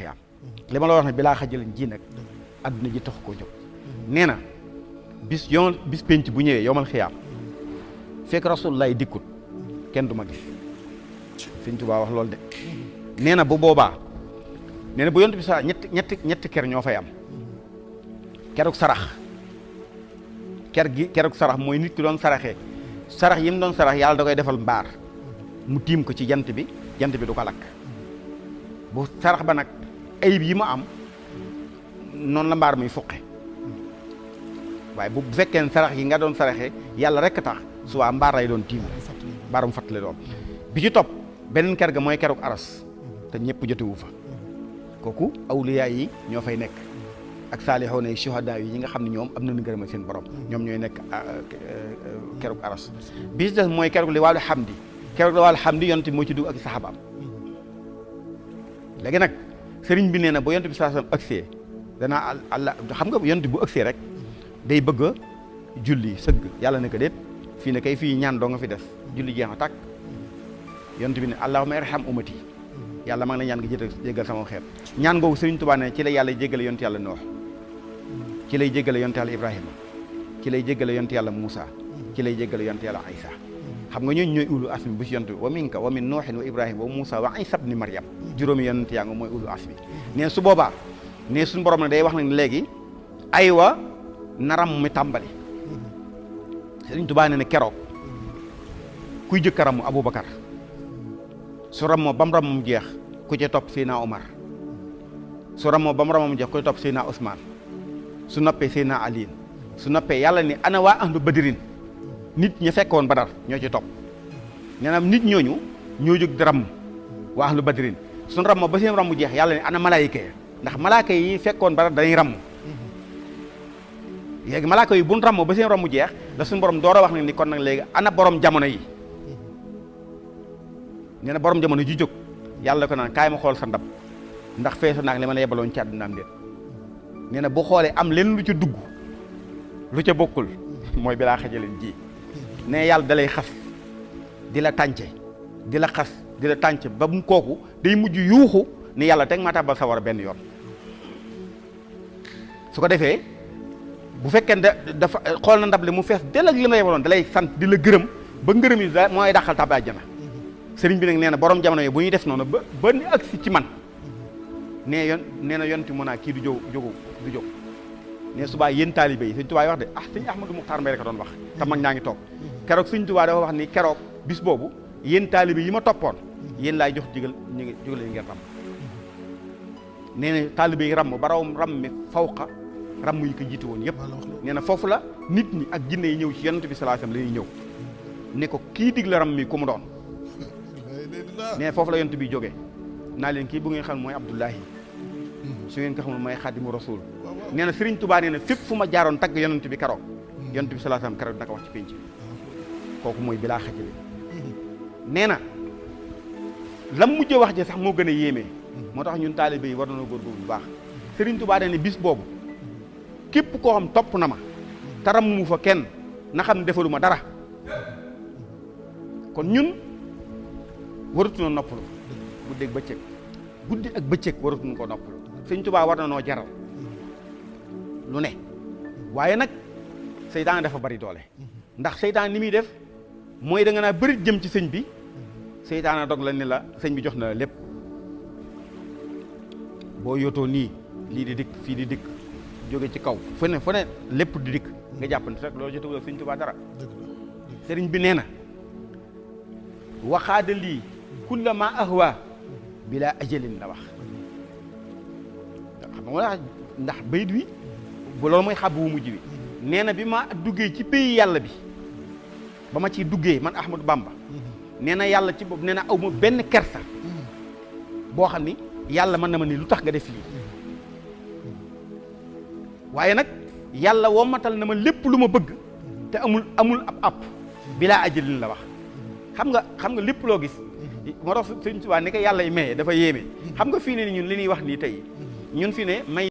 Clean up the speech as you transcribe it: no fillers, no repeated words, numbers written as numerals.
xiyaam li ma la wax ne bilaa xajalin ji nag adduna ji tax koo jóg nee na bis penc bu ñëwee yowmal xiyaam fekk rasulullaay dikkut kenn du ma gis Sëñ Tuubaa wax loolu de nee na bu boobaa nee na bu yonent bi sa ñetti ker ñoo fay am keruk sarax keruk sarax mooy nit ki doon saraxee sarax yi mu doon sarax yàlla da koy defal mbaar mu tiim ko ci jant bi du ko lakk bu sarax ba nag ayib yi mu am noonu la mbaar muy fuqe waaye bu fekkee sarax yi nga doon saraxee yàlla rek tax suwaa mbaar lay doon tiim mbaarum fàttali doon bi ci topp beneen ker ga mooy keruk aras te ñëpp jotewu fa kooku awliyaa yi ñoo fay nekk ak saalixoona yi shuhadaa yi ñi nga xam ne ñoom am nañu ngërëmal seen borom ñoom ñooy nekk keruk aras bi ci des mooy keruk li wàllu xamdi keruk li wàllu xamdi yonent moo ci dugg ak saxaabaam léegi nag sëriñ bi nee na bu yonent bi saa sam agsee danaa àlla xam nga yonent bu agsee rek day bëgg a julli sëgg yàlla ne ko déet fii ne kay fii ñaan doo nga fi def julli jeex na tàkk yonent bi ne allahumma irham ummati yàlla maa ngi la ñaan nga jéggal sama xeet ñaan googu Sëriñ Tuubaa ne ci la yàlla jéggale yonent yàlla Noox ci lay jéggale yonent yàlla Ibrahima ci lay jéggale yonent yàlla Muusa ci lay jéggale yonent yàlla Isa xam nga ñooñu ñooy ulu asmi bu ci yonent wa minka wa min nooxin wa Ibrahima wa Muusa wa Isa ibni Maryam juróomi yonent yaa nga mooy ulu asmi neen su boobaa ne suñu borom ne day wax nag léegi aywa naram mi tàmbali Sëriñ Tuubaa ne keroog kuy jëkk a ramu Aboubacar su ramoo ba mu ramam jeex ku ci topp Seydina Omar su ramoo ba mu ramam jeex ku ci topp Seydina Ousmane su noppee Seydina Ali su noppee yàlla ni ana waa ahlu badrin nit ñi fekkoon Badar ñoo ci topp nee na nit ñooñu ñoo jóg di ramm waa ahlu badrin suñ ramoo ba seen ramu jeex yàlla ni ana malaayika yi ndax malaaka yi fekkoon Badar dañuy ramm léegi malaaka yi buñ ramoo ba seen ramu jeex da suñu borom door a wax nag ni kon nag léegi ana borom jamono yi nee na borom jamono ji jóg yàlla ko naan kaay ma xool sa ndab ndax feesu naag li ma la yebaloon ci àdduna am déet nee na bu xoolee am leen lu ca dugg lu ca bokkul mooy bilaa xajaleen ji ne yàlla da lay xas di la tànce di la xas di la tànce ba mu kooku day mujj yuuxu ni yàlla teg maa tàbbal sa war a benn yoon su ko defee bu fekkee dafa xool na ndab li mu fees del ak li ma yebaloon da lay sant di la gërëm ba ngërëm yi da mooy dàqal tàbbi àjjana sëriñ bi nag nee na borom jamono yi bu ñuy def noonu ba ni agsi ci man nee na yonti mën naa kii du jóg ne subaa yéen taalibe yi sëñ Tuubaa wax de sëñ Ahmadou Muxtaar Mbay rek doon wax te mag ñaa ngi toog keroog sëñ Tuubaa dafa wax ni keroog bis boobu yéen taalibe yi ma toppoon yéen laay jox jigal ñu ngi jógal ngeen ram nee na taalibe yi ram ba raw ram mi fawqa ram yi ko jiitu woon yëpp nee na foofu la nit ñi ak jinne yi ñëw ci yonent bi sallallahu alayhi wasallam la ñuy ñëw ne ko kii dig la ram mi ku mu doon nee foofu la yonent bi jógee naa leen kii bu ngeen xam mooy Abdullahi su ngeen ko xamul mooy Xaadimu Rasuul nee na Sëriñ Tuubaa nee na fépp fu ma jaaroon tagg yonent bi keroog yonent bi sallallahu alayhi wasallam keroog naka wax ci pénc bi kooku mooy bilaa xajale nee na lam mujjee wax ji sax moo gën a yéemee moo tax ñun taalibe yi war nañoo góorgóorlu bu baax Sëriñ Tuubaa nee na bis boobu képp koo xam topp na ma taram mu fa kenn na xam ne defalu ma dara kon ñun waratuñoo noppalu guddi ak bëccëg guddi ak bëccëg waratuñu ko noppalu Sëriñ Tuubaa war na noo jaral lu ne waaye nag seytaan dafa bari doole ndax seytaan ni muy def mooy da nga naa bëri jëm ci sëñ bi seytaan a dog la ni la sëñ bi jox na la lépp boo yootoo nii lii di dikk fii di dikk jóge ci kaw fu ne lépp di dikk nga jàppante rek loolu jotewul ak Sëriñ Tuubaa dara sëriñ bi nee na waxaada lii kulla ma ahwa bila ajalin la wax xam nga ndax bayit wi bu loolu mooy xàbb wu mujj bi nee na bi ma duggee ci pays yàlla bi ba ma ciy duggee man Ahmadou Bamba nee na yàlla ci bopp nee na aw ma benn kersa boo xam ni yàlla mën na ma ni lu tax nga def lii waaye nag yàlla womatal na ma lépp lu ma bëgg te amul ab app bilaa ajalin la wax xam nga lépp loo gis moo tax Sëriñ Tuubaa ni ko yàlla yi maye dafa yéeme xam nga fii ne ñun li ñuy wax nii tey ñun fi ne may